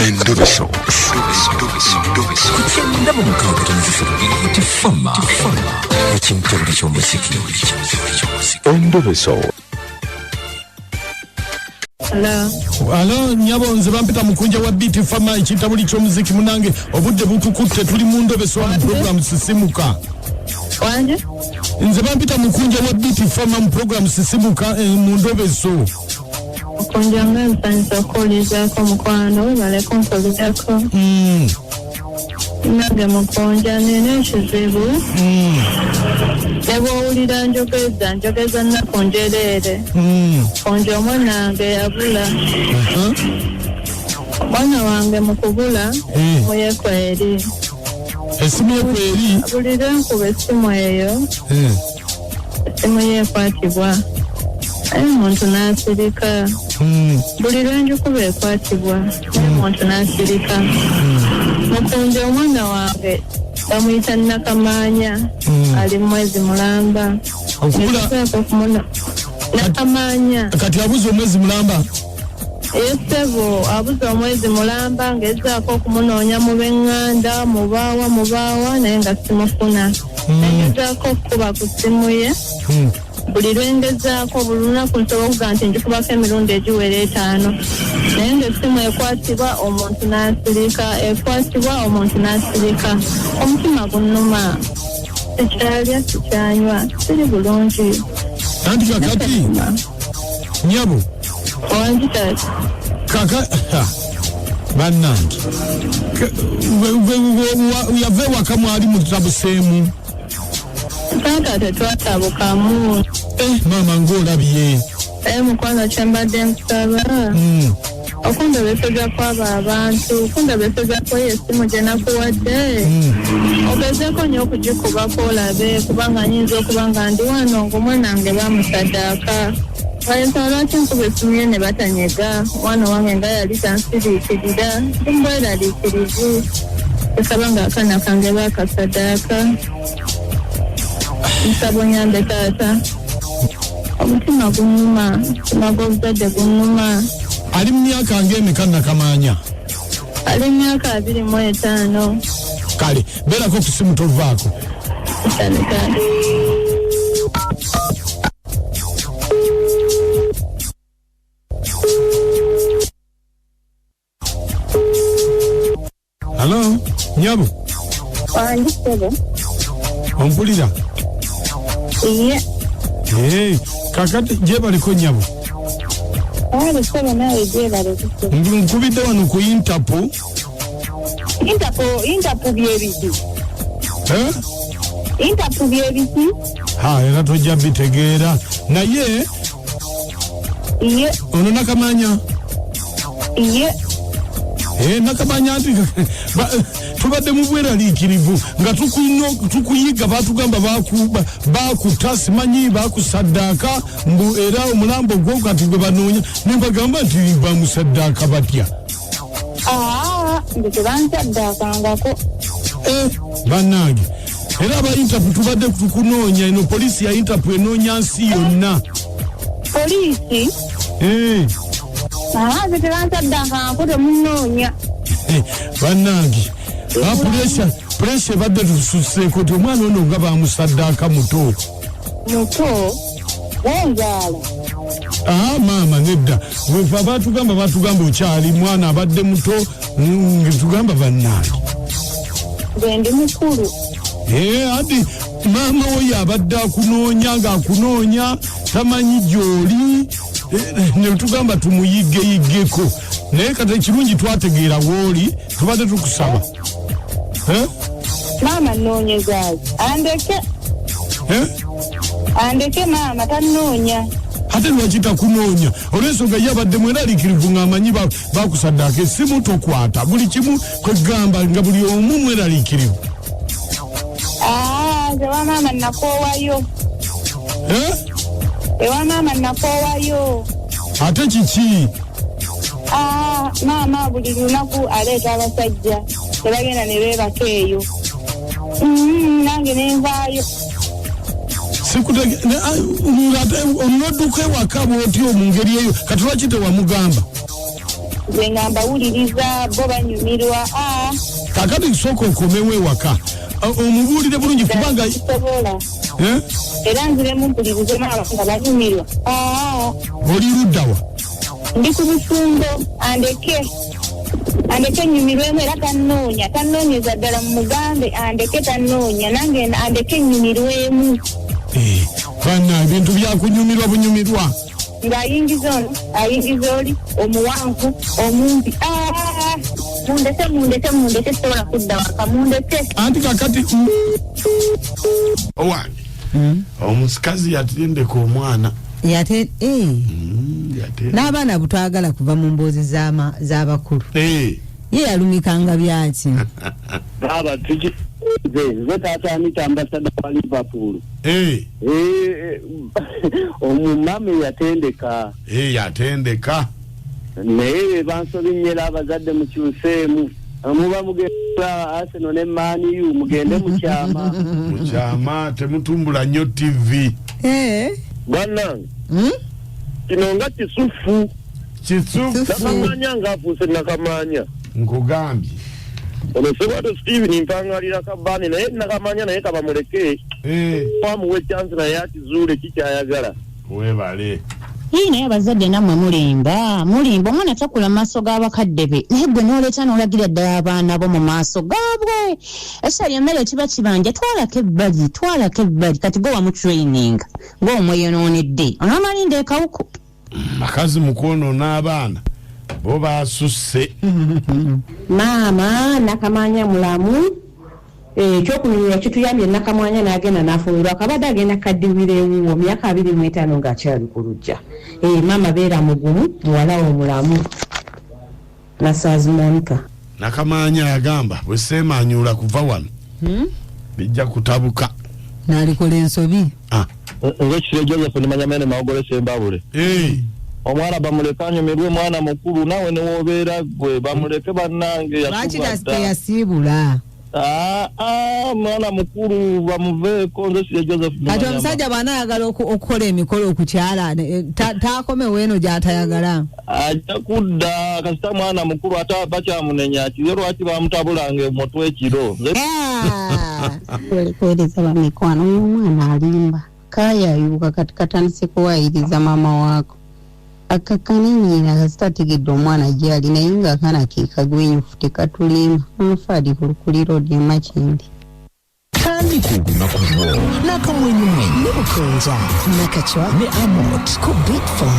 Endobeso. Ku 96.3 Beat Farmer. Ekintobuli ky'omuziki. Endobeso. Alo nyabo, nze bampita mukunja wa Beat Farmer, ekitabuli ky'omuziki. Munange, obudde butukutte, tuli mu ndobeso mu program Sisimuka. Wanje? Nze bampita mukunja wa Beat Farmer mu program Sisimuka, mu ndobeso. Okunja, nga nsanyusa okuwulizaako, mukwano, webale kunkulizaako. Nange mukunja nina ekizibu. Ne bw'owulira njogeza, njogeza nnaku njereere. Kunja, omwana wange yabula. Omwana wange mu kubula muyekwa eri. Esimu ye kweri? Buli lwenkuba essimu eyo, essimu ye ekwatibwa, naye omuntu n'asirika. Buli lwenjikuba ekwatibwa, naye omuntu n'asirika. Mukunja, omwana wange bamuyita Nakamaanya, ali mu mwezi mulamba. Okubula? Ngezaako okumuna Nakamaanya. Kati abuze omwezi mulamba? Esebo, abuze omwezi mulamba. Ngezaako okumunoonya mu b'eŋŋanda, mubaawa mubaawa, naye nga simufuna. Ngezaako okukuba ku ssimu ye. Buli lwengezaako, buli lunaku nsobola okuga nti njikubako emirundi egiwera 5, naye ngaessimu ekwatibwa, omuntu n'asirika, ekwatibwa, omuntu n'asirika. Omutima gunnuma, sikyalya, sikyanywa, siri bulungi. Anti kakati nyabo. Wangi taata. Kaka ha, bannange, yava ewaka mwali mutabuseemu? Taata, tetwatabukamu. Eh, maama, ng'olabye. Naye mukwano, kyembadde nkusaba, okundobeseza kwabo abantu, okundobeseza kweyo essimu gye nakuwadde, ogezeeko nnyo okugikubako olabe, kubanga nyinza okuba nga ndi wano ng'omwana wange bamusaddaaka. Ensonga lwaki nkuba essimu ye ne batanyega, omwana wange nga yali tansiriikirira, ndi mbweraliikirivu, esaba nga akaana kange bakasaddaaka. Nsaba onyambe taata, omutima gunnuma, omutima gw'obuzadde gunnuma. Ali mu myaka ng'emeka Nakamaanya? Ali mu myaka 25. Kale beerako ku simu, tovaako. Kale taata. Alo nyabo. Wangi ssebo. Ompulira? Iye. Hey, kakati gyebaliko nyabo. Wale ssebo, naawe gyebale kuso. Nkubidde wano ku Interpol. Interpol, Interpol byebiki? Eh? Interpol byebiki? Ha, era tojja bitegeera, naye Iye. ono Nakamanya? Iye. Eh, Nakamanya, nti tubadde mu bweraliikirivu nga tukuyiga, batugamba bakuta, simanyi bakusaddaaka, mbu era omulambo gwo kati gwe banoonya. Ne mbagamba nti bamusaddaaka batya? Aa, nze tebansaddaakangako. Eh, bannange, era aba Interpol tubadde tukunoonya. Eno poliisi ya Interpol enoonya nsi yonna. Poliisi? Eh. Aa, nze tebansaddaakangako, temunoonya. Eh, bannange, pressure ebadde tususeeko ti omwana ono nga bamusaddaaka muto. Muto wenzaala. Aa maama, nedda, wefe batugamba okyali mwana, abadde muto. Tugamba bannange. Nze ndi mukulu. Eh, anti maama wo abadde akunoonya, ng'akunoonya tamanyi gy'oli. Eh, ne tugamba tumuyiggeyigeko, naye kati ekirungi twategeera wooli, tubadde tukusaba. Eh? Maama nnoonyezaazi, andeke. Eh? Andeke, maama tannoonya. Ate lwaki takunoonya? Olw'ensonga ye abadde mweraliikirivu ng'amanyi bakusaddaaka, essimu tokwata, buli kimu, kwegamba nga buli omu mweraliikirivu. Aa, nze wa maama nakoowayo. Eh? Ewa maama nakoowayo. Ate kiki? Aa, maama buli lunaku aleeta abasajja, tebagenda ne beebaka eyo. Nange nenvaayo. Ngate onodduka ewaka bwotyo mu ngeri eyo, kati lwaki tewamugamba? Nze nga mbawuliriza, bo banyumirwa. Ah, Kakati sooka okomewo ewaka, omubuulire bulungi kubanga Sobola. Eh? Era nziremu mpulirize maama nga banyumirwa. Ah, Oli luddawa? Ndi ku bufumbo, andeke. Andeke nnyumirwemu era tannoonya, tannoonyeza ddala mumugambe andeke tannoonya, nange andeke nnyumirwemu. Eh, banna ebintu byakunyumirwa bunyumirwa. Ng'ayingiza ono, ayingiza oli, omuwanvu, omumpi. Ah, mundeke, mundeke, mundeke, sobola kudda waka, mundeke. Anti kakati Owange, omusikazi yatendeka omwana. Yate eh. Yatendeka. N'abaana butwagala kuva mu mboozi z'abakulu. Ye yalumikanga byaki? Baaba tuki nze taata Anita, ambassador wa Liverpool. Eh, omumama yatendeka. Eh, yatendeka. Naye bansobinyera abazadde, mukyuseemu, muba mugenda Arsenal ne Man U, mugende mukyama. Mukyama, temutumbula nnyo TV. Eh. Bannange, Hmm? kino nga kisufu. Kisufu. Nakamanya ngaafuuse nakamanya. Nkugambye. Ono Sebwato Steven mpangalira kabaani, naye nakamanya naye kabamuleke. Wamuwa echansi naye akizuule kikyayagala. Webale. Ii, naye abazadde nammwe mulimba, mulimba. Omwana takula mu maaso g'abakadde be, naye gwe n'oleeta n'olagira ddala abaana bo mu maaso gaabwe. Esali emmere kiba kibanja, twalako ebbali, twalako ebbali. Kati gwe wamu training ng'omweyonoonedde, onaamalinda ekawuku. Bakazi mukwonoona abaana bo basusse. Maama Nakamanya mulamu. Ekyokunyumira kituyambye. Nakamwanya n'agenda n'afumbirwa, akabadde agenda kaddiwira ewuwo myaka 25 ng'akyali ku lujja. Maama beera mugumu, muwala wo mulamu. Nasaazi Monica. Nakamanya yagamba bwe seemanyula kuva wano, bijja kutabuka. Nalikola ensobi. Nze Kisire Joseph, nimanya mawogole Sembabule. Omwana bamuleke anyumirwe, mwana mukulu, naawe newobeera gwe bamuleke bannange. Lwaki Yasuba dda. teyasiibula? Ah, ah, mwana mukulu, bamuveeko. Nze Kisire Joseph. Kati omusajja bw'anaayagala okukola emikolo okukyala taakomewo eno gy'atayagala. Ajja kudda kasita mwana mukulu, ate bakyamunenya kiyo lwaki bamutabulanga emutwe ekiro. Kuweereza bamikwano, oyo omwana alimba kayayuka, kati katandise kuwayiriza maama waako akakkane nnyina kasita ategedde omwana gyali, naye ng'akaana ke kagwenyufu, tekatulimba. Omufaadi ku Lukuliro Makindi. Tandika olunaku lwo n'akamwenyumwenyu ne Bukunja, Nakachwa ne Amot ku Beat 4.